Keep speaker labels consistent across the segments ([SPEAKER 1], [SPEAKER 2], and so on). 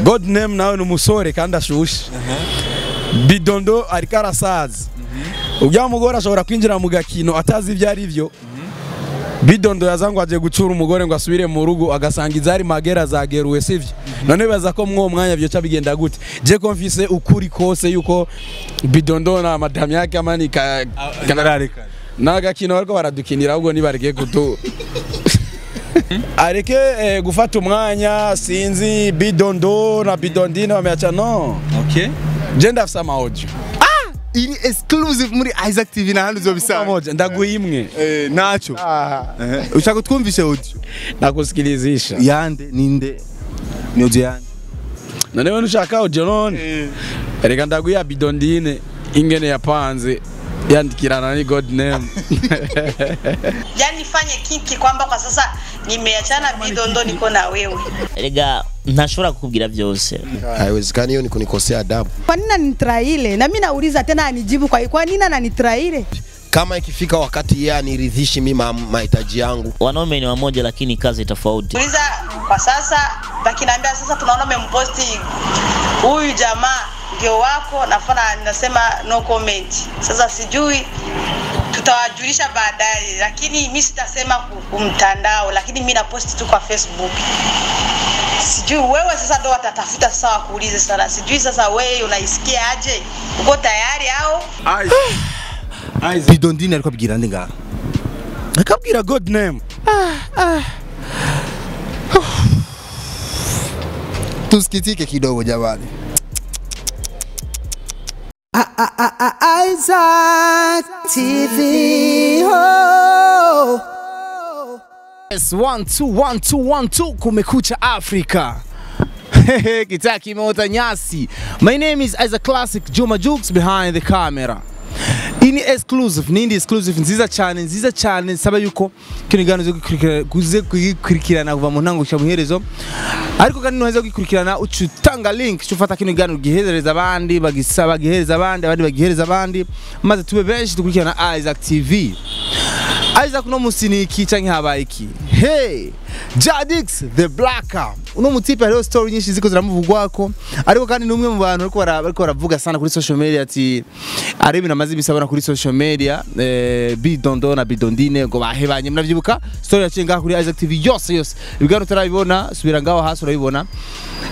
[SPEAKER 1] God name nawe ni umusore kandi ashushe. Bidondo ariko arasaza. Ujya mugore ashobora kwinjira mu gakino atazi ibyo ari byo. Bidondo yazangwa aje gucura umugore ngo asubire mu rugo agasanga izari magera zageruwe, sivyo? None baza ko mwo mwanya byo bigenda gute? Je konfise ukuri kose yuko Bidondo na madam yake amani kanarareka nagakino bariko baradukinira, ahubwo nibareke kutu areke gufata umwanya. Sinzi Bidondo na Bidondine bameacha no.
[SPEAKER 2] Okay.
[SPEAKER 1] Je ndafisa ama audio.
[SPEAKER 2] Ini exclusive muri Isaac TV na hano uzobisanga.
[SPEAKER 1] Moja ndaguha imwe.
[SPEAKER 2] Nacho. Ushaka twumvishe audio?
[SPEAKER 1] Nakusikilizisha.
[SPEAKER 2] Yande ninde? Ni audio yande.
[SPEAKER 1] None wewe ushaka audio none? Reka ndaguha Bidondine ingene yapanze yandikirana ni God name.
[SPEAKER 3] Yani fanye kiki kwamba kwa sasa nimeachana Bidondo niko na wewe.
[SPEAKER 4] Rega ntashobora kukubwira byose.
[SPEAKER 5] Haiwezekani, hiyo ni kunikosea adabu.
[SPEAKER 6] Kwa nini ananitraile? Na mimi nauliza tena anijibu kwa nini ananitraile?
[SPEAKER 5] Kama ikifika wakati yeye aniridhishi mimi mahitaji yangu.
[SPEAKER 4] Wanaume ni wamoja lakini kazi tofauti.
[SPEAKER 3] Uliza kwa sasa bakiniambia sasa tunaona umemposti huyu jamaa ndio wako, nafana nasema no comment. Sasa sijui tutawajulisha baadaye, lakini mimi sitasema kumtandao, lakini mimi na post tu kwa Facebook. Sijui wewe sasa ndo watatafuta sasa wakuulize sana. Sijui sasa wewe unaisikia aje? Uko tayari au?
[SPEAKER 2] Bidondine ariko abwira nde ngaha?
[SPEAKER 1] Akabwira God name.
[SPEAKER 7] Tusikitike kidogo jamani.
[SPEAKER 8] Isaac TV. Oh.
[SPEAKER 2] Yes, 1 2 1 2 1 2 kumekucha Afrika. Kitaki imeota nyasi. My name is Isaac Classic Juma Jukes behind the camera. Ini exclusive, nindi exclusive nziza cyane saba yuko kino gano zo kuze kugikurikirana kuva mu ntango cyamuherezo, ariko kandi nuheza kugikurikirana ucutanga link cufata kino gano gihereza abandi bagisaba gihereza abandi abandi bagihereza abandi maze tube benshi dukurikirana Isaac TV. Isaac no musiniki canke habaye iki? Hey, Jadix the Blacker. Uno mutipe hariho story nyinshi ziko ziramuvugwako, ariko kandi numwe mu bantu ariko baravuga sana kuri social media ati ari ibintu amaze bisabana kuri social media, Bidondo na Bidondine ngo bahebanye. Mnavyibuka story yaciye ngaha kuri Isaac TV yose yose. Ibigano utarabibona subira ngaho hasi urabibona.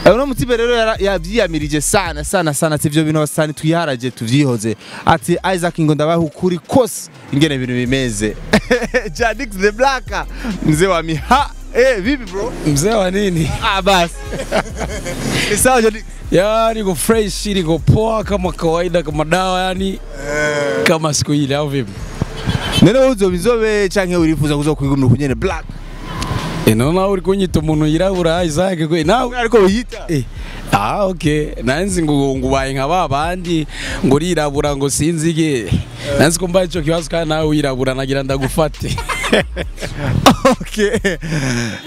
[SPEAKER 2] Uno mutipe rero yavyiyamirije sana sana sana ati ivyo bintu basani twiharaje tuvyihoze. Ati Isaac ngo ndabaha ukuri kose ingene ibintu bimeze. Jadix the Blacker mzee wa miha. Vipi bro?
[SPEAKER 1] Mzee wa nini?
[SPEAKER 2] Ah basi. Ni sawa Jadix?
[SPEAKER 1] Ya niko fresh, niko poa kama kawaida kama dawa yani. Kama siku ile au vipi?
[SPEAKER 2] Nene uzobizobe canke urifuza kuzokwigumira kunyene Black?
[SPEAKER 1] Nona uri kunyita umuntu yirabura Isaac kwe nawe
[SPEAKER 2] ariko uyita.
[SPEAKER 1] Ah okay, nanzi ngo ngubaye nka babandi ngo rirabura ngo sinzige. Nanzi ko mbaye ico kibazo kandi nawe wirabura nagira ndagufate.
[SPEAKER 2] Okay.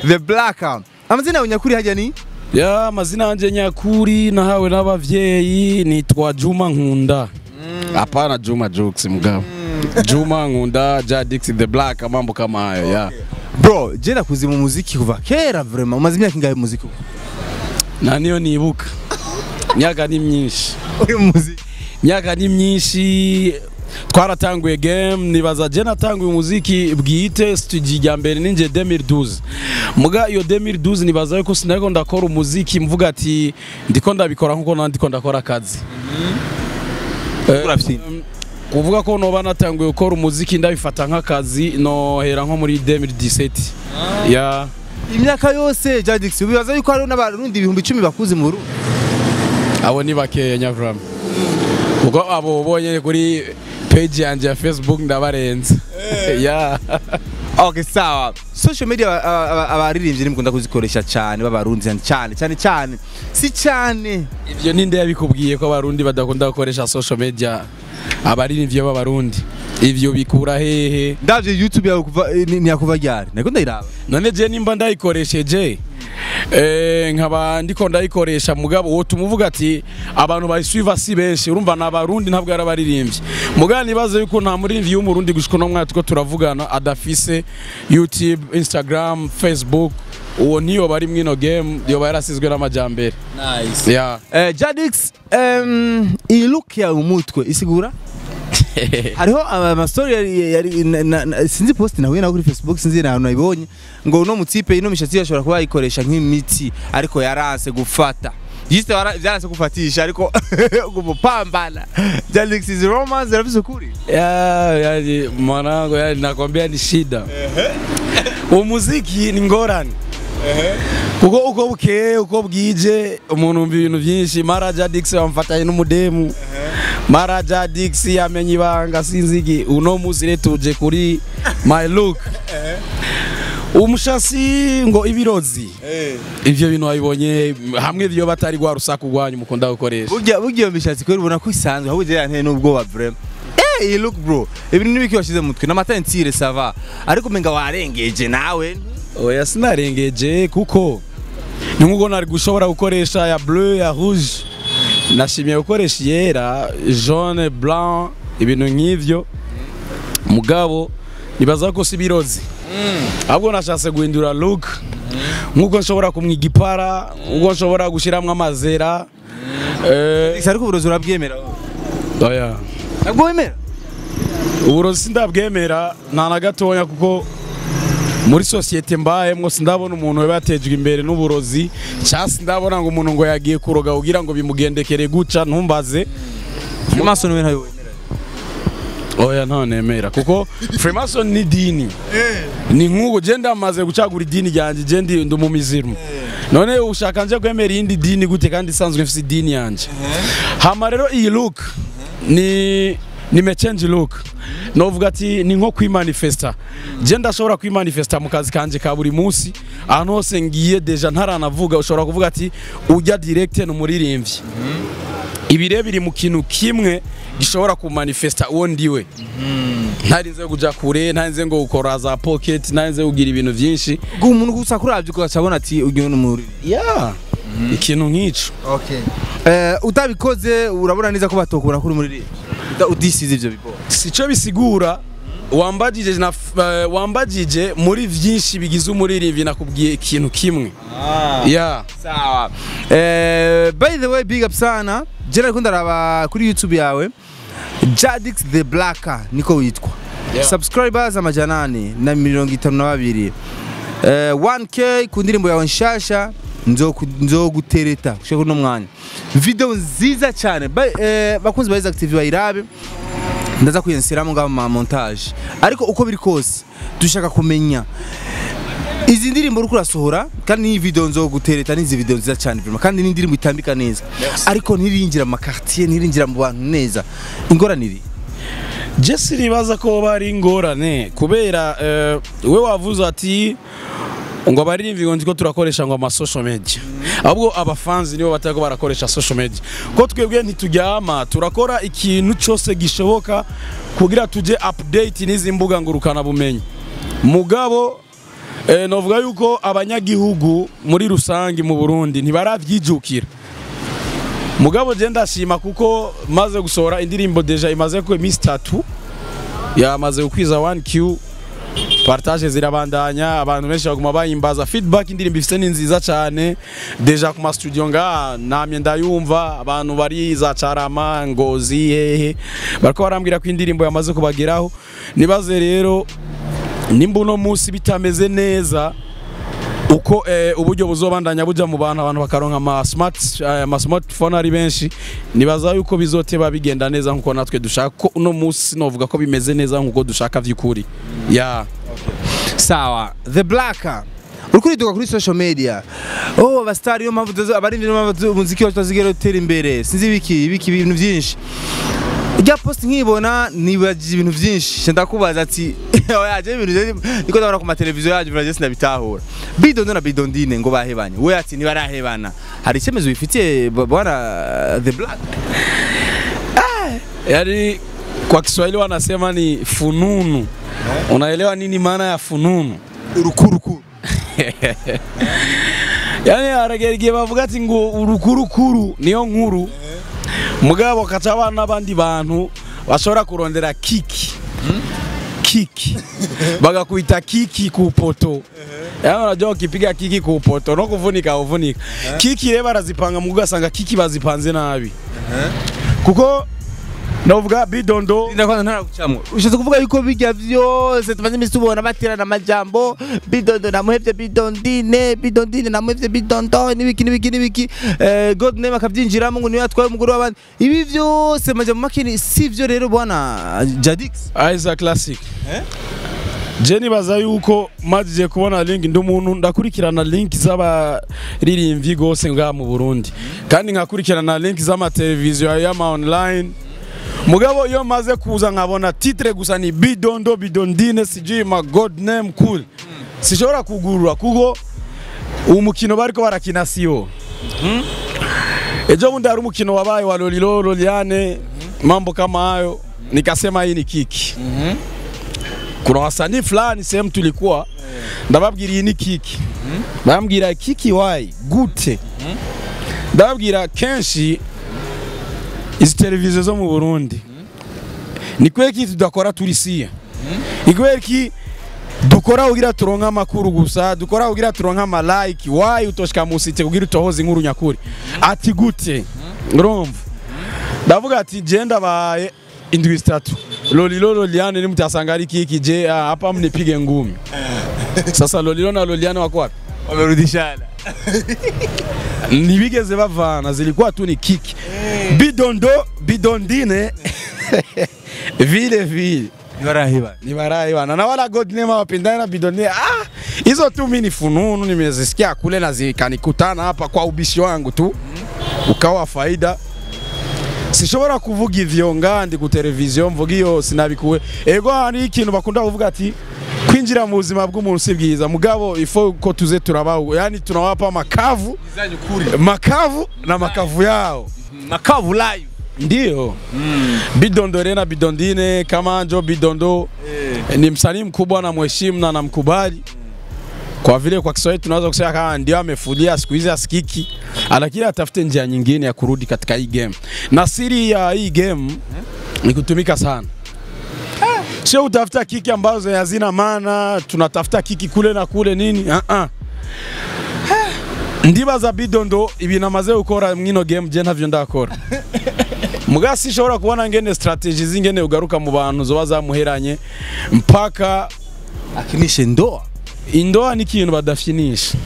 [SPEAKER 2] The Black. Amazina yawe nyakuri hajya ni?
[SPEAKER 1] Ya amazina yanje nyakuri nahawe n'abavyeyi nitwa Juma Nkunda. Hapana Juma Jokes mugabo. Juma Nkunda, Jadix the Black, mambo kama hayo. Okay. Ya.
[SPEAKER 2] Bro, je nakuzi mu muziki kuva kera vraiment. Umaze imyaka ingahe mu muziki?
[SPEAKER 1] Na niyo nibuka. Imyaka ni myinshi.
[SPEAKER 2] Uri mu muziki?
[SPEAKER 1] Imyaka ni myinshi. Twaratanguye game nibaza je natanguye umuziki bwite studio ya mbere ninje 2012. Muga iyo 2012 nibaza yuko sinariko ndakora umuziki mvuga ati ndiko ndabikora nkuko nandiko ndakora akazi. Kuvuga ko noba natanguye gukora umuziki ndabifata nk'akazi no hera nko muri 2017. Ya
[SPEAKER 2] imyaka yose Jadix ubibaza yuko hari n'abarundi 10,000 bakuze mu Burundi.
[SPEAKER 1] Abo ni bakeya nyavram. Kuko abo ubonye kuri page yanje ya Facebook ndabarenze. Yeah.
[SPEAKER 2] Okay, sawa. Social media abaririmbyi nimukunda kuzikoresha cyane b'abarundi cyane cyane cyane. Si cyane.
[SPEAKER 1] Ivyo ninde yabikubwiye ko abarundi badakunda gukoresha social media? Abaririmbyi b'abarundi ivyo bikura hehe?
[SPEAKER 2] Ndavye YouTube yawe kuva ni yakuva ryari? Nako ndayiraba.
[SPEAKER 1] None je nimba ndayikoresheje Nkaba ndiko ndayikoresha, mugabo wo tumuvuga ati abantu bayisuiva si benshi. Urumva na Barundi ntabwo yarabaririmbye, mugabo nibaze yuko nta muririmbyi w'Umurundi gushika no mwaka tuko turavugana adafise YouTube, Instagram, Facebook. Uwo niyo bari mwino game yoba yarasizwe n'amajambere.
[SPEAKER 2] Nice.
[SPEAKER 1] Yeah.
[SPEAKER 2] Jadix, iyi look yawe umutwe isigura hariho amastori yari sinzi post nahuye nawe kuri Facebook, sinzi nahantu nayibonye, ngo uno mutipe ino mishatsi yashobora kuba yayikoresha nk'imiti ariko yaranse gufata. Juste vyaranse gufatisha ariko gupambana. Jadix is romance yarafise ukuri.
[SPEAKER 1] Yani mwanangu, yani nakwambia ni shida. Umuziki ni ngorane. Kuko uko bukeye uko bwije umuntu umva ibintu byinshi. Mara Jadix bamfatanye n'umudemu, mara Jadix yamenye ibanga sinzigi. Uno munsi rero tuje kuri my look, umushasi ngo ibirozi. Ivyo bintu wabibonye hamwe vyo batari rwa rusaku rwanyu mukunda gukoresha.
[SPEAKER 2] Burya iyo mishatsi kweri ubona ko isanzwe, ahubwo je yanteye n'ubwoba vraiment. Iyi look bro, ibintu nibiki washize mu mutwe n'amatentire ça va, ariko umenga warengeje nawe.
[SPEAKER 1] Oya, sinarengeje, kuko ni nkuko nari gushobora gukoresha ya bleu, ya rouge. Nashimiye gukoresha yera, jaune, blanc, ibintu nk'ivyo. Mugabo nibaza ko si birozi, ahubwo nashatse guhindura look, nkuko nshobora kumwa igipara, nkuko nshobora gushiramwo amazera.
[SPEAKER 2] Ariko uburozi urabwemera?
[SPEAKER 1] Oya.
[SPEAKER 2] Ntabwo wemera?
[SPEAKER 1] Uburozi sindabwemera nta na gatoya, kuko muri sosiyete mbayemwo sindabona umuntu waba yatejwe imbere n'uburozi, cyangwa sindabona ngo umuntu ngo yagiye kuroga kugira ngo bimugendekere guca. Ntumbaze.
[SPEAKER 2] Freemason we ntayo wemera?
[SPEAKER 1] Oya, nta nemera, kuko Freemason ni dini. Ni nk'ubu je ndamaze gucagura idini ryanjye, je ndi umumizirmu. None ushaka nje kwemera iyindi dini gute kandi isanzwe mfise idini yanje? Hama rero iyi look ni me change look, novuga ati ni nko kwimanifesta. Je ndashobora kwimanifesta mu kazi kanje ka buri munsi, ahantu hose ngiye. Déjà ntaranavuga ushobora kuvuga ati ujya direct ni umuririmbyi. Ibi rero biri mu kintu kimwe gishobora kumanifesta uwo ndiwe, ntarinze kuja kure, ntarinze ngo gukora za pocket, ntarinze kugira ibintu byinshi.
[SPEAKER 2] Umuntu gusa kuravye ukacabona ati uyu ni umuririmbyi.
[SPEAKER 1] Yeah, ikintu nk'ico.
[SPEAKER 2] Okay. Utabikoze urabona neza ko batokubona kuri umuririmbyi udisize ivyo bibo?
[SPEAKER 1] Sico bisigura. Wambajije na wambajije muri vyinshi bigize umuririmbyi, nakubwiye ikintu kimwe. Yeah.
[SPEAKER 2] Sawa. By the way, big up sana. Je nariko ndaraba kuri YouTube yawe, Jadix the Blacker niko witwa.
[SPEAKER 1] Yeah.
[SPEAKER 2] Subscribers 852. 1K ku ndirimbo yawe nshasha nzogutereta gushika kuno mwanya. Video nziza cyane. Bakunzi ba Isaac TV bayirabe. Ndaza kuyensiramo ngabo ma montage. Ariko uko biri kose dushaka kumenya izi ndirimbo uriko urasohora, kandi ni video nzogutereta, n'izi video nziza cyane vraiment, kandi n'indirimbo itambika neza, ariko ntirinjira mu quartier, ntirinjira mu bantu neza. Ingorane iri
[SPEAKER 1] Je sinibaza ko bari ingorane, kubera we wavuze ati ngo abaririmbyi ngo ndiko turakoresha ngo ama social media, ahubwo abafanzi nibo batariko barakoresha social media, ko twebwe ntituryama, turakora ikintu cyose gishoboka kugira tuje update n'izi mbuga ngurukana bumenyi. Mugabo novuga yuko abanyagihugu muri rusangi mu Burundi ntibaravyijukira. Mugabo je ndashima kuko maze gusohora indirimbo, déjà imaze ko iminsi 3 yamaze gukwiza 1Q partage, zirabandanya, abantu benshi baguma bayimbaza feedback. Indirimbo ifite ni nziza cyane. Déjà ku ma studio nga namye ndayumva, abantu bari za Carama, Ngozi, hehe, bariko barambwira ko indirimbo yamaze kubageraho. Nibaze rero nimba uno munsi bitameze neza uko uburyo buzobandanya buja mu bantu, abantu bakaronka ama smartphone ari benshi, nibaza yuko bizoteba bigenda neza nkuko natwe dushaka. Ko uno munsi novuga ko bimeze neza nkuko dushaka vy'ukuri, yeah.
[SPEAKER 2] Sawa. The Black, uriko uriduka kuri social media, oh, abastari yo mpamvu abaririmbyi niyo mpamvu umuziki wacu utazigera utera imbere, sinzi ibiki ibiki, ibintu byinshi. Ijya post nkibona nibajije ibintu byinshi, ndakubaza ati oya, je ibintu niko ndabona ku mateleviziyo yacu biraje sinabitahura. Bidondo na Bidondine ngo bahebanye, we ati ntibarahebana. Hari icyemezo bifitiye, bwana The Black?
[SPEAKER 1] Yaani kwa Kiswahili wanasema ni fununu. Unaelewa nini maana ya fununu?
[SPEAKER 2] Urukurukuru.
[SPEAKER 1] Yani haragera igihe bavuga ati ngo urukurukuru niyo nkuru, mugabo kaca abana n'abandi bantu bashobora kurondera kiki kiki bagakuita kiki ku poto. Yani unajua ukipiga kiki ku poto no kuvunika uvunika. Kiki rero barazipanga mu ugasanga kiki bazipanze nabi. Kuko novuga Bidondo
[SPEAKER 2] Ndakwanza ntaragucamwo, ushatse kuvuga yuko bijya vyose tumaze imisi tubona baterana amajambo, Bidondo namuhevye Bidondine, Bidondine namuhevye Bidondo, n'ibiki n'ibiki n'ibiki, God name akavyinjiramo ngo niwe yatwaye umugore w'abandi, ibi vyose majambo makini sivyo rero bwana Jadix?
[SPEAKER 1] Isaac Classic. Je nibaza yuko majije kubona link, ndi umuntu ndakurikirana link z'abaririmbyi gose ngaha mu Burundi, kandi nkakurikirana link z'amateleviziyo y'ama online. Mugabo iyo maze kuza nkabona titre gusa ni Bidondo Bidondine sijui ma God name cool, sishobora kugurura kuko umukino bariko barakina siyo. Ejo bundi hari umukino wabaye wa Lolilo Loliane, mambo kama hayo, nikasema hii ni kiki. Kuna wasanii fulani sehemu tulikuwa, ndababwira iyi ni kiki, bambwira kiki wayi gute, ndababwira kenshi izi televiziyo zo mu Burundi ni kweki tudakora turisiya, ni kweki dukora kugira turonka amakuru gusa, dukora kugira turonka ama like, wayi utoshika musite kugira utohoze inkuru nyakuri ati gute, urumva? Ndavuga ati je ndabaye indwi zitatu Lolilo Loliane nimutasanga ari kiki, je hapa mnipige ngumi. Sasa Lolilo na Loliane wako wapi?
[SPEAKER 2] Wamerudishana.
[SPEAKER 1] Ntibigeze bavana, zilikuwa tu ni kiki. Bidondo Bidondine vile vile
[SPEAKER 2] Niwarahiba.
[SPEAKER 1] ni baraibana na wala God name wapindana na Bidondine. Ah, hizo tu mimi ni fununu nimezisikia kule na zikanikutana hapa kwa ubishi wangu tu ukawa faida. Sishobora kuvuga ivyo ngandi ku televiziyo, mvuga iyo sinabikuwe. Ego hari ikintu bakunda kuvuga ati kwinjira mu buzima bw'umuntu si bwiza, mugabo ifo ko tuze turabaho, yani tunawapa makavu makavu na makavu yao
[SPEAKER 2] Makavu live.
[SPEAKER 1] Ndio. Bidondo rena Bidondine kama njo Bidondo ni msanii mkubwa na mheshimu na namkubali. Kwa vile kwa Kiswahili tunaweza kusema kama ndio amefulia siku hizi asikiki, lakini atafute njia nyingine ya kurudi katika hii game. Na siri ya hii game ni kutumika sana. Sio utafuta kiki ambazo hazina maana, tunatafuta kiki kule na kule nini? Ndibaza Bidondo ibinamaze gukora mwino game je ntavyo ndakora. Muga sishobora kubona ngene strategy zingene ugaruka mu bantu zoba zamuheranye mpaka
[SPEAKER 2] Akinishe ndoa.
[SPEAKER 1] Indoa ni ikintu badafinisha.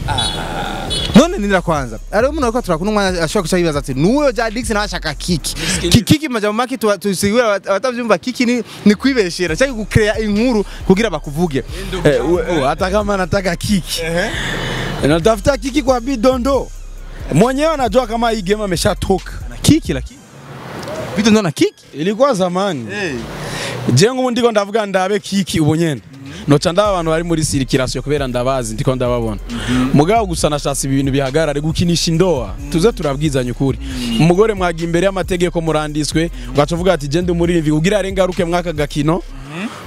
[SPEAKER 2] None nindira kwanza. Ari umuntu ariko turakuna umwana ashobora kuca yibaza ati nuyo Jadix nawe ashaka kiki. Kiki majambo make tusigura abatavyumva, kiki ni kwibeshera cyangwa gukrea inkuru kugira bakuvuge.
[SPEAKER 1] Hata kama nataka kiki. Natafuta kiki kwa Bidondo. Mwenyewe anajua kama hii game ameshatoka.
[SPEAKER 2] Na kiki lakini Bidondo na kiki
[SPEAKER 1] ilikuwa zamani. Je ngubu ndiko ndavuga ndabe kiki ubu nyene. Noca ndaba abantu bari muri circulation kubera ndabazi ndiko ndababona. Mugabo gusa nashatse ibintu bihagarare gukinisha indoa. Tuze turabwizanya ukuri. Umugore mwagiye imbere y'amategeko murandiswe, ugaca uvuga ati je ndi muri kugira arengaruke mwaka gakino.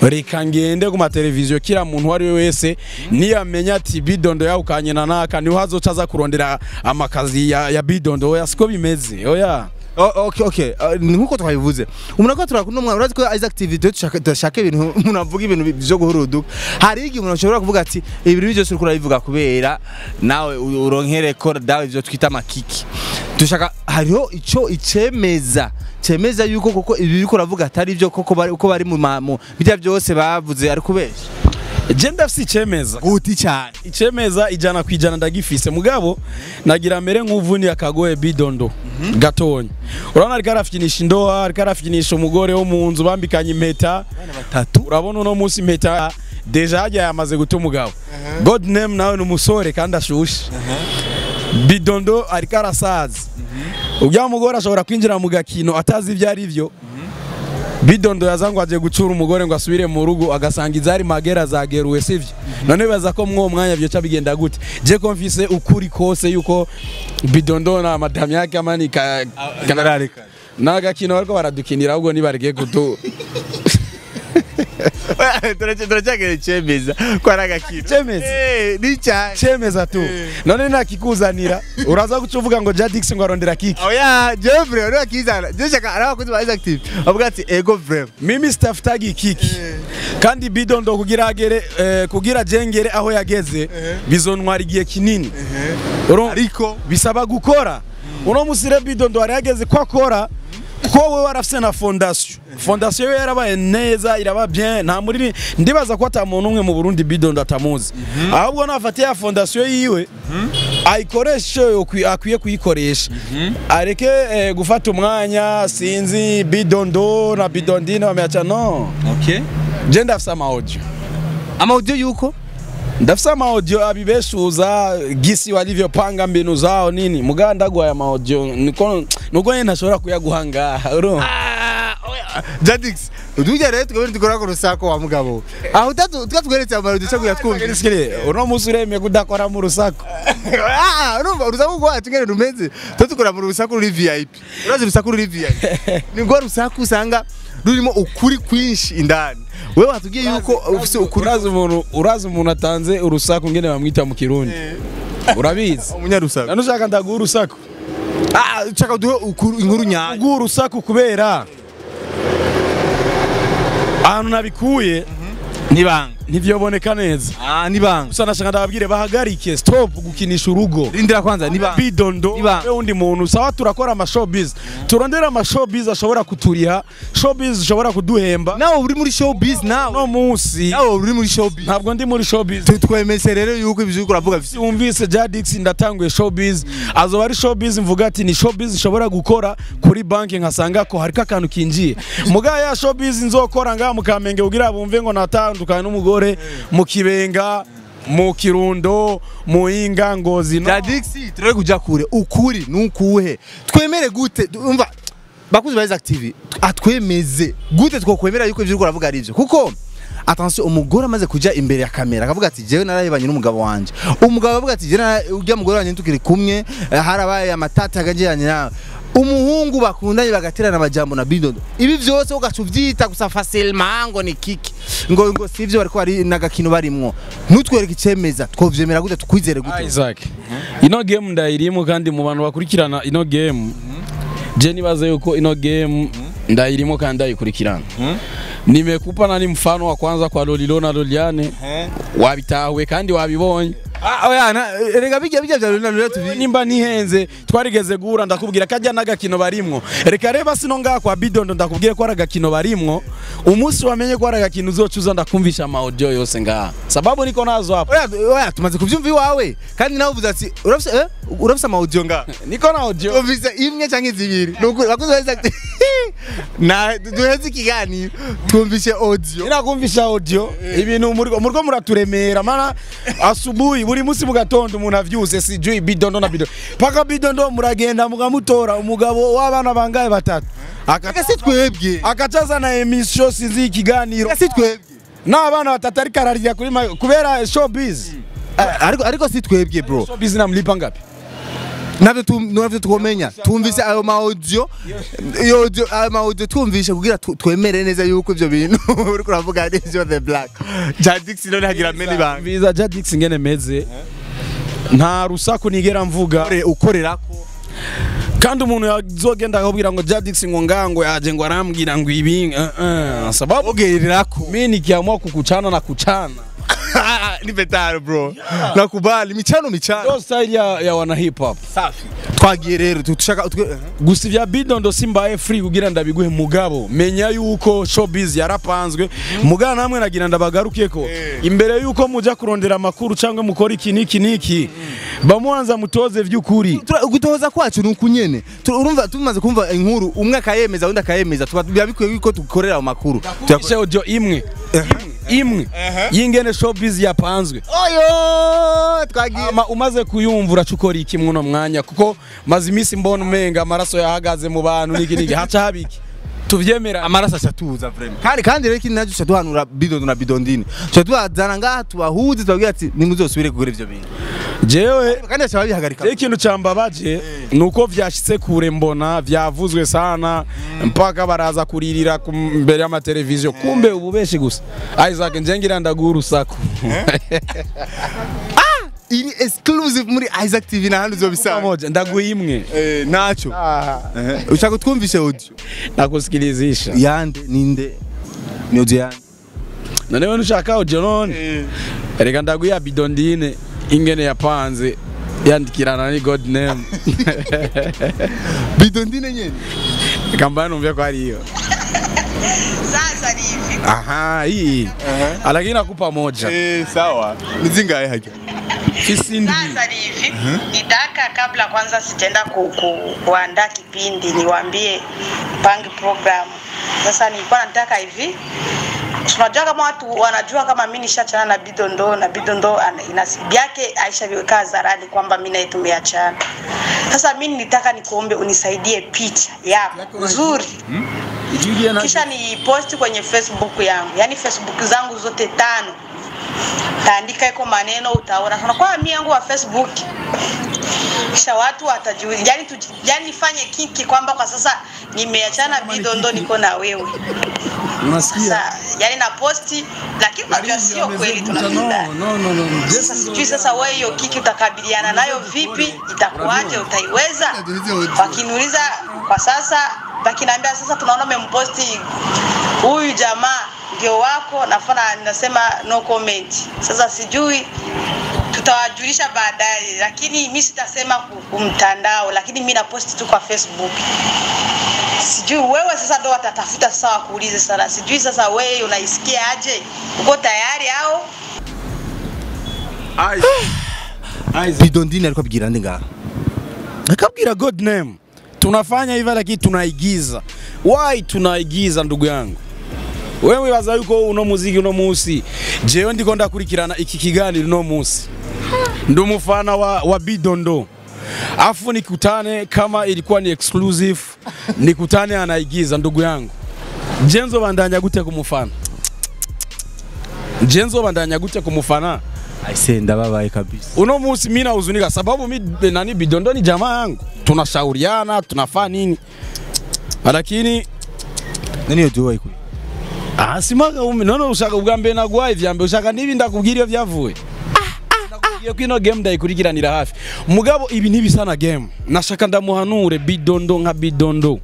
[SPEAKER 1] Reka ngende ku mateleviziyo kila muntu wari wese niyamenya ati Bidondo yawukanye na naka niho hazoca aza kurondera amakazi ya Bidondo. Oya siko bimeze. Oya.
[SPEAKER 2] Okay. Nkuko twabivuze, umuntu ko turakunda umwana, urazi ko Isaac TV dushaka ibintu umuntu avuga ibintu byo guhuruduka. Hari igihe umuntu ashobora kuvuga ati ibintu byose uriko urabivuga kubera nawe uronkere ko dawe ivyo twita amakiki. Dushaka hariho ico icemeza cemeza yuko koko ibi uriko uravuga atari byo koko bari uko bari mu bijya byose bavuze ari kubesha.
[SPEAKER 1] Je ndafise icemeza
[SPEAKER 2] guti cyane,
[SPEAKER 1] icemeza 100% ndagifise, mugabo nagira mere nk'uvuni akagoye Bidondo gatonya. Urabona ariko arafinisha indoa, ariko arafinisha umugore wo mu nzu bambikanye impeta
[SPEAKER 2] batatu.
[SPEAKER 1] Urabona uno munsi impeta deja hajya yamaze guta umugabo. God name nawe ni umusore kandi ashushe. Bidondo ariko arasaza. Ujya mugore ashobora kwinjira mu gakino atazi ibyo ari byo. Bidondo yazangwa aje gucura umugore ngo asubire mu rugo agasanga izari magera zageruwe sivyo. None baza ko mwo mwanya byo bigenda gute? Je konfise ukuri kose yuko Bidondo na madam yake amani kanararika. Naga kino bariko baradukinira ahubwo nibareke kutu.
[SPEAKER 2] Turacyagere cemeza ko ari agakino.
[SPEAKER 1] Cemeza.
[SPEAKER 2] Ni cyane.
[SPEAKER 1] Cemeza tu. None nakikuzanira uraza guca uvuga ngo Jadix ngo arondera kiki.
[SPEAKER 2] Oya, Jeffrey uri akizana. Je shaka arabakozi ba Isaac TV. Avuga ati ego vrem.
[SPEAKER 1] Mimi sitafutagi kiki. Kandi Bidondo kugira agere kugira jengere aho yageze bizontwara igihe kinini.
[SPEAKER 2] Ariko
[SPEAKER 1] bisaba gukora. Uno musire Bidondo ari yageze ko akora ko wewe warafise na fondation. Fondation yo yarabaye neza iraba bien nta muri ndibaza ko ata muntu umwe mu Burundi Bidondo atamuzi. Ahubwo nafatiye ya fondation yiwe ayikoreshe akwiye kuyikoresha. Areke gufata umwanya sinzi Bidondo na Bidondine bameacha no.
[SPEAKER 2] Okay.
[SPEAKER 1] Je ndafisa ama audio.
[SPEAKER 2] Ama audio yuko?
[SPEAKER 1] Ndafisa ama audio abibeshuza gisi walivyopanga mbinu zao nini. Muganda gwa ya ma audio niko nuko yeye ntashobora kuyaguha ngaha urumva.
[SPEAKER 2] Jadix, udujya rero tukabiri dukora ko rusako wa mugabo. Aho utatweretse ama audio cyo kuyatwumva.
[SPEAKER 1] Uno musi uremye kudakora mu rusako.
[SPEAKER 2] Urumva urusaku rwacu ngene rumeze. Tutukora mu rusaku ruri VIP. Urazi urusaku ruri VIP. Ni ngo rusaku usanga rurimo ukuri kwinshi indani. Wewe watubwiye yuko ufise ukuri.
[SPEAKER 1] Urazi umuntu atanze urusaku ngene bamwita mu Kirundi. Urabizi?
[SPEAKER 2] Umunyarusaku.
[SPEAKER 1] Nanushaka ndaguha urusaku.
[SPEAKER 2] Ushaka duhe inkuru nyayo.
[SPEAKER 1] Uguha urusaku kubera ahantu nabikuye
[SPEAKER 2] nibanga
[SPEAKER 1] ntivyoboneka neza.
[SPEAKER 2] Nibanga.
[SPEAKER 1] Gusa nashaka ndababwire bahagarike stop gukinisha urugo.
[SPEAKER 2] Rindira kwanza nibanga.
[SPEAKER 1] Bidondo we undi muntu sawa turakora ama showbiz. Turondera ama showbiz ashobora kuturiha, showbiz ishobora kuduhemba.
[SPEAKER 2] Nawe uri muri showbiz nawe.
[SPEAKER 1] No munsi.
[SPEAKER 2] Nawe uri muri showbiz.
[SPEAKER 1] Ntabwo ndi muri showbiz.
[SPEAKER 2] Twemese rero yuko ibyo uravuga
[SPEAKER 1] wumvise Jadix ndatanguye showbiz. Azoba ari showbiz mvuga ati ni showbiz ishobora gukora kuri banki nkasanga ko hariko akantu kinjiye. Muga ya showbiz nzokora ngaha mu Kamenge kugira bumve ngo natandukanye n'umugore mu Kibenga mu Kirundo mu Inga Ngozi.
[SPEAKER 2] Jadix turere kuja kure ukuri nukuhe twemere gute umva bakuzi ba Isaac TV atwemeze gute twokwemera yuko ivyo uravuga ari ivyo kuko attention umugore amaze kuja imbere ya kamera akavuga ati jewe narahebanye n'umugabo wanje umugabo avuga ati jewe urya mugore wanje tukiri kumwe harabaye amatata agajyanye nawe umuhungu bakundanye bagaterana amajambo na Bidondo ibi vyose ugaca uvyita gusa facilement ngo ni kiki ngo sivyo bariko bari nagakino barimwo ntutwereke icemeza twovyemera gute tukwizere gute
[SPEAKER 1] Isaac ino game ndayirimo kandi mu bantu bakurikirana ino game je nibaze yuko ino game ndayirimo kandi ndayikurikirana nimekupa nani mfano wa kwanza kwa Lolilo na Loliane wabitahuwe kandi wabibonye.
[SPEAKER 2] Oya na rega bijya vya Lolilo na Loliane tubi
[SPEAKER 1] nimba nihenze twarigeze guhura ndakubwira kajya nagakino barimwo reka reba sino ngaha kwa Bidondo ndakubwiye ko aragakino barimwo umunsi wamenye ko aragakino uzocuza ndakumvisha ama audio yose ngaha sababu niko nazo hapo.
[SPEAKER 2] Oya tumaze kuvyumva iwawe kandi nawe uvuze ati urafise urafise ama audio ngaha
[SPEAKER 1] niko na audio
[SPEAKER 2] ufise imwe canke zibiri nuko bakuze na duheze ikiganiro twumvishe audio
[SPEAKER 1] nirakumvisha audio ibintu muriko muraturemera mana asubuhi buri munsi mu gatondo umuntu avyuse sijui Bidondo na Bidondo paka Bidondo muragenda mugamutora umugabo w'abana bangaye batatu
[SPEAKER 2] akasi twebwe
[SPEAKER 1] akacaza na emission sinzi ikiganiro
[SPEAKER 2] akasi twebwe
[SPEAKER 1] n'abana batatu ariko ararira kuri kubera showbiz
[SPEAKER 2] ariko si twebwe bro
[SPEAKER 1] showbiz namlipa ngapi
[SPEAKER 2] navyo tukomenya tumvise ayo ma audio iyo audio ayo ma audio tumvishe kugira twemere neza yuko ivyo bintu uriko uravuga ari ivyo the black Jadix none hagira many bang
[SPEAKER 1] biza Jadix ngene meze nta rusaku nigera mvuga
[SPEAKER 2] ukorerako
[SPEAKER 1] kandi umuntu yazogenda akabwira ngo Jadix ngo ngango yaje ngo arambwira ngo ibi sababu
[SPEAKER 2] ogererako
[SPEAKER 1] mimi nikiamua kukuchana na kuchana
[SPEAKER 2] ni betaro bro nakubali michano
[SPEAKER 1] ndio style ya wana hip hop
[SPEAKER 2] safi twagiye rero tushaka
[SPEAKER 1] gusa ivya Bidondo simbaye free kugira ndabiguhe mugabo menya yuko showbiz yarapanzwe mugana namwe nagira ndabagarukeko imbere yuko muja kurondera amakuru cyangwa mukora iki niki niki bamuanza mutoze vy'ukuri
[SPEAKER 2] gutoza kwacu nukunyene urumva tumaze kumva inkuru umwe akayemeza undi akayemeza tuba bikwiye yuko tukorera amakuru
[SPEAKER 1] tuyakoshe audio imwe imwe yingene showbiz yapanzwe
[SPEAKER 2] oyo twagiye
[SPEAKER 1] ama umaze kuyumva uracukora iki muno mwanya kuko maze iminsi mbona umenga amaraso yahagaze mu bantu niki niki haca habiki Tuvyemera.
[SPEAKER 2] Amaraso ashatuza vraiment. Kandi rero ikindi nacyo duhanura Bidondo na Bidondine, tuwazana ngaha tubahuze, tubabwira ati nimuzosubire kugura ivyo bintu.
[SPEAKER 1] Jewe
[SPEAKER 2] kandi baca babihagarika.
[SPEAKER 1] Ikintu cambabaje nuko vyashitse kure, mbona vyavuzwe sana mpaka baraza kuririra mbere y'amateleviziyo, kumbe ububeshi gusa. Isaac, nje ngira ndaguha urusaku.
[SPEAKER 2] Iri exclusive muri Isaac TV, na handi uzobisanga.
[SPEAKER 1] Pamoja ndaguha imwe.
[SPEAKER 2] Nacho ushaka twumvishe audio?
[SPEAKER 1] Nakusikilizisha.
[SPEAKER 2] Yande ninde, ni audio yande?
[SPEAKER 1] None wewe nushaka audio none? Reka ndaguha Bidondine ingene yapanze yandikirana ni God name.
[SPEAKER 2] Bidondine nyene.
[SPEAKER 1] Reka mbana numve ko ari iyo.
[SPEAKER 3] Sasa ni hivi.
[SPEAKER 1] Aha, hii. Lakini nakupa moja.
[SPEAKER 2] Sawa, ni zingahe hajya?
[SPEAKER 1] Kisindi.
[SPEAKER 3] Sasa ni hivi, nitaka kabla kwanza sijaenda kuandaa kipindi niwaambie pange program. Sasa nilikuwa nataka hivi, tunajua kama watu wanajua kama mimi nishachana na Bidondo, na Bidondo inasibu yake aishaviweka hadharani kwamba mimi naye tumeachana. Sasa mimi nitaka nikuombe unisaidie picha yako nzuri, kisha ni post kwenye Facebook yangu, yani Facebook zangu zote 5 taandika iko maneno, utaona sana kwa mimi yangu wa Facebook, kisha watu watajiuliza, yani nifanye kiki kwamba kwa sasa nimeachana Bidondo, niko na wewe.
[SPEAKER 1] Unasikia?
[SPEAKER 3] Sasa yani na posti, lakini unajua sio kweli tunapenda.
[SPEAKER 1] No.
[SPEAKER 3] Sasa sijui sasa wewe hiyo kiki utakabiliana nayo vipi, itakuwaje, utaiweza? Wakiniuliza kwa sasa, wakiniambia sasa tunaona umemposti huyu jamaa ndio wako, nafana nasema no comment. Sasa sijui tutawajulisha baadaye, lakini mimi sitasema kumtandao, lakini mimi naposti tu kwa Facebook. Sijui wewe sasa ndo watatafuta sasa wakuulize sana. Sijui sasa wewe unaisikia aje? Uko tayari au?
[SPEAKER 2] Bidondine alikuwa abwira nde ngaha?
[SPEAKER 1] Akabwira God name. Tunafanya hivi lakini tunaigiza. Why tunaigiza ndugu yangu? Wewe wibaza yuko uno muziki uno musi. Jewe ndiko ndakurikirana iki kiganiro uno musi. Ndi umufana wa Bidondo. Afu nikutane kama ilikuwa ni exclusive, nikutane anaigiza ndugu yangu. Jenzo bandanya gute kumufana? Jenzo bandanya gute kumufana?
[SPEAKER 2] Aise, ndababaye kabisa.
[SPEAKER 1] Uno musi mimi nahuzunika sababu mimi nani Bidondo ni jamaa yangu. Tunashauriana, tunafanya nini? Lakini
[SPEAKER 2] nani yotuwa ikuye?
[SPEAKER 1] Simaga nono ushaka ugambe nagwa ivyambe ushaka nibi ndakubwira iyo vyavuye. Nakubwiye ko ino game ndayikurikiranira hafi. Mugabo ibi ntibisana game. Nashaka ndamuhanure Bidondo nka Bidondo.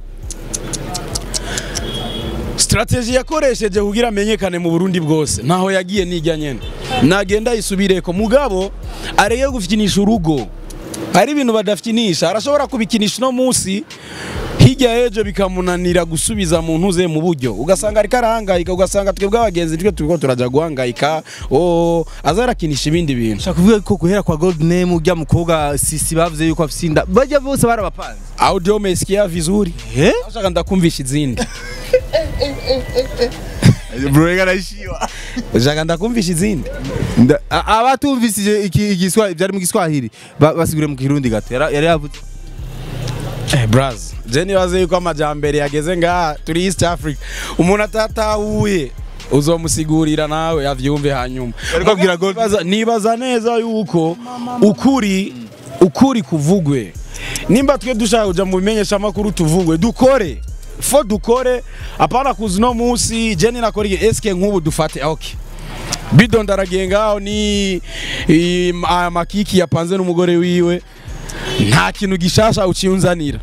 [SPEAKER 1] Strategy yakoresheje kugira amenyekane mu Burundi bwose. Naho yagiye nijya nyene. Nagenda isubireko mugabo areye gufikinisha urugo. Hari ibintu badafikinisha, arashobora kubikinisha no munsi hirya ejo bikamunanira gusubiza mu ntuze mu buryo, ugasanga ariko arahangayika, ugasanga twebwe abagenzi twe turiko turaja guhangayika. Azarakinisha ibindi bintu.
[SPEAKER 2] Ushaka kuvuga ko guhera kwa Gold Name ujya mukobwa Sisi bavuze yuko afise inda, bajya bose barabapanze.
[SPEAKER 1] Audio umesikia vizuri? Ushaka ndakumvisha izindi.
[SPEAKER 2] Bro, yarashiwa.
[SPEAKER 1] Ushaka ndakumvisha izindi.
[SPEAKER 2] Abatumvisije igiswahili byari mu Giswahili basigure mu Kirundi gato. Yari yavuze
[SPEAKER 1] Braz, je nibaze yuko amajambere yageze ngaha turi East Africa. Umuntu atatahuye uzomusigurira nawe avyumve hanyuma.
[SPEAKER 2] Ariko abwira God.
[SPEAKER 1] Nibaza neza yuko ukuri kuvugwe. Nimba twe dushaka kuja mu bimenyesha makuru tuvugwe, dukore. Fo dukore, apana kuza no munsi je ninakora iki eske nkubu dufate okay. Bidondo aragiye ngaho ni amakiki yapanze n'umugore wiwe. Nta kintu gishasha uciyunzanira.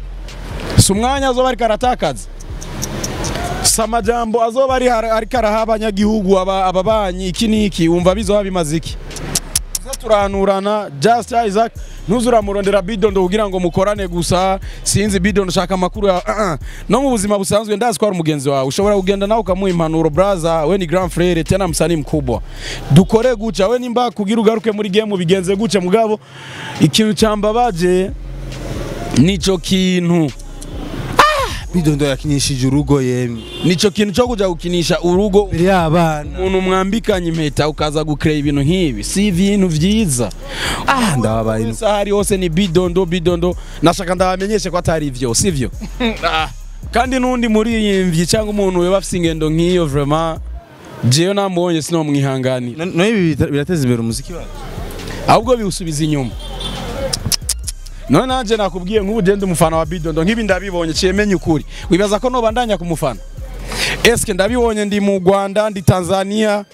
[SPEAKER 1] Si umwanya azoba ariko aratakaza. Si amajambo azoba ariko araha abanyagihugu ababanyi iki n'iki, wumva bizoba bimaze iki? Turanurana just Isaac, ntuzuramurondera Bidondo kugira ngo mukorane gusa, sinzi Bidondo ushaka amakuru ya No mu buzima busanzwe ndazi ko ari umugenzi wawe, ushobora kugenda nawe ukamuha impanuro, brother we ni grand frère tena msanii mkubwa. Dukore guca we nimba kugira ugaruke muri game bigenze guca, mugabo ikintu cyambabaje nico kintu
[SPEAKER 2] Bidondo yakinishije urugo yemwe.
[SPEAKER 1] Nico kintu cyo kuja gukinisha urugo
[SPEAKER 2] y'abana.
[SPEAKER 1] Umuntu mwambikanye impeta ukaza gucreate ibintu nkibi, si ibintu vyiza.
[SPEAKER 2] Ndababaye.
[SPEAKER 1] Sahari hose ni Bidondo Bidondo. Nashaka ndabamenyeshe ko atari ivyo, sivyo? Kandi nundi muririmbyi cyangwa umuntu we bafise ingendo nk'iyo, vraiment jewe namubonye sinomwihanganira.
[SPEAKER 2] No, ibi birateza imbere umuziki wacu?
[SPEAKER 1] Ahubwo biwusubiza inyuma. None nanje nakubwiye, nk'ubu je ndi umufana wa Bidondo, nk'ibi ndabibonye ciye menya ukuri, wibaza ko nobandanya kumufana? Eske ndabibonye ndi mu Rwanda, ndi Tanzania,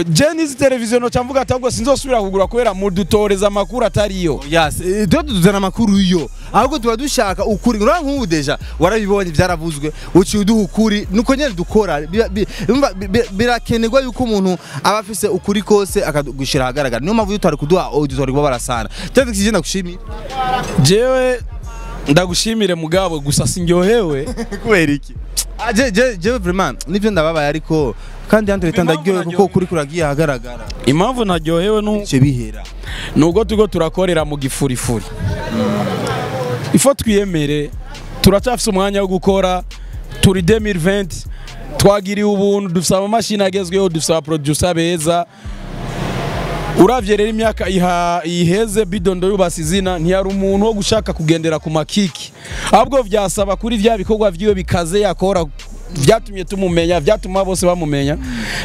[SPEAKER 1] je nizi televiziyo noca mvuga ati ahubwo sinzosubira kugura kubera mudutoreza amakuru atariyo.
[SPEAKER 2] Yes, tuba tuzana amakuru yo, ahubwo tuba dushaka ukuri. Urabona nk'ubu déjà warabibonye, byaravuzwe, uciye uduha ukuri. Nuko nyene dukora. Umva, birakenerwa yuko umuntu aba afise ukuri kose akagushira ahagaragara. Niyo mpamvu iyo tutari kuduha audio twari kuba barasana. David, kije ndagushimiye.
[SPEAKER 1] Jewe ndagushimire, mugabo gusa sinryohewe.
[SPEAKER 2] Kubera iki? Ah, je vraiment nivyo ndababaye, ariko kandi entre temps ndaryohewe kuko ukuri kuragiye ahagaragara.
[SPEAKER 1] Impamvu ntaryohewe nu
[SPEAKER 2] Bice bihera.
[SPEAKER 1] Nubwo turiko turakorera mu gifurifuri, ifo twiyemere, turacyafise umwanya wo gukora. Turi 2020, twagiriwe ubuntu, dufise amamashini agezweho, dufise abaproducer beza. Uravye rero imyaka iheze Bidondo yubase izina, ntiyari umuntu wo gushaka kugendera ku makiki, ahubwo vyasaba kuri vya bikorwa vyiwe bikaze yakora vyatumye tumumenya, vyatuma bose bamumenya,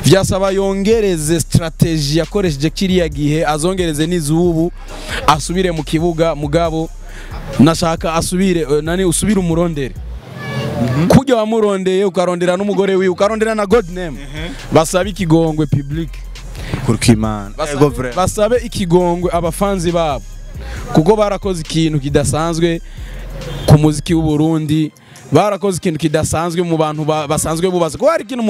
[SPEAKER 1] vyasaba yongereze strategy yakoresheje kiriya gihe, azongereze n'izubu, asubire mu kibuga. Mugabo nashaka asubire nani, usubire umurondere kujya wamurondeye, ukarondera n'umugore wiwe, ukarondera na God name, basabe ikigongwe public.
[SPEAKER 2] Kurukimana. Ego vrai.
[SPEAKER 1] Basabe ikigongwe abafanzi babo, kuko barakoze ikintu kidasanzwe ku muziki w'u Burundi, barakoze ikintu kidasanzwe mu bantu basanzwe bubatse, kuko hari ikintu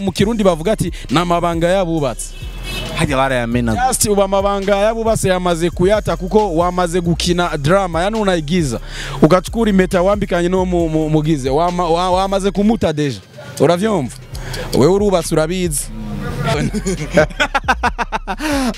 [SPEAKER 1] mu Kirundi bavuga ati ni amabanga y'abubatse.
[SPEAKER 2] Hajya barayamena.
[SPEAKER 1] Just uba amabanga y'abubatse yamaze kuyata, kuko wamaze gukina drama, yani unaigiza, ugachukura impeta wambikanye no mugize wamaze kumuta déjà. Uravyumva, wewe urubatse, urabizi.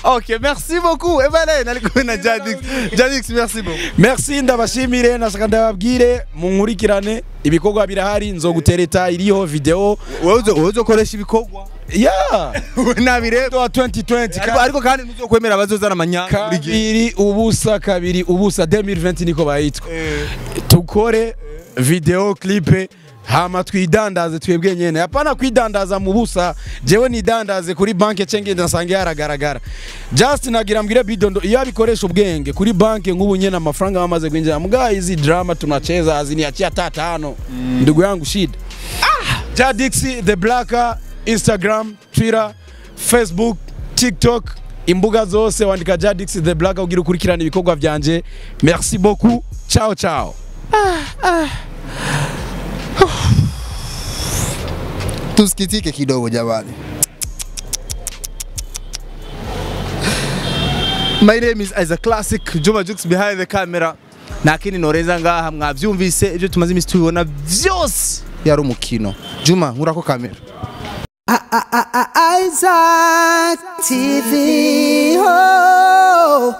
[SPEAKER 2] Ok, merci beaucoup. Eh ben, nari kumwe na Jadix. Jadix, merci beaucoup.
[SPEAKER 1] Merci, ndabashimire. Nashaka ndababwire munkurikirane, ibikorwa birahari, nzogutereta iriho video.
[SPEAKER 2] Wewe uzokoresha ibikorwa.
[SPEAKER 1] Yeah.
[SPEAKER 2] Nabireba.
[SPEAKER 1] Wa 2020.
[SPEAKER 2] Ariko kandi ntuzokwemera abazozana amanyanga buri gihe.
[SPEAKER 1] 2 0 2 0 2020 niko bayitwa. Tukore video clip, hama twidandaze twebwe nyene, hapana kwidandaza mu busa. Jewe nidandaze kuri banke cenge ndasange yaragaragara. Just nagira mbwire Bidondo, iyo abikoresha ubwenge kuri banke nk'ubu nyene amafaranga bamaze kwinjira, mbwa hizi drama tunacheza aziniachia hata tano, ndugu yangu, shida. Jadix the Black, Instagram, Twitter, Facebook, TikTok, imbuga zose wandika Jadix the Black ugira ukurikirana ibikorwa vyanje. Merci beaucoup, ciao ciao.
[SPEAKER 7] Tusikitike kidogo jamani.
[SPEAKER 2] My name is Isaac Classic, Juma Jux behind the camera. Nta noreza ngaha, mwavyumvise ibyo tumaze imisi tubibona vyose yari umukino. Juma, nkurako kamera.
[SPEAKER 8] Isaac TV. Oh.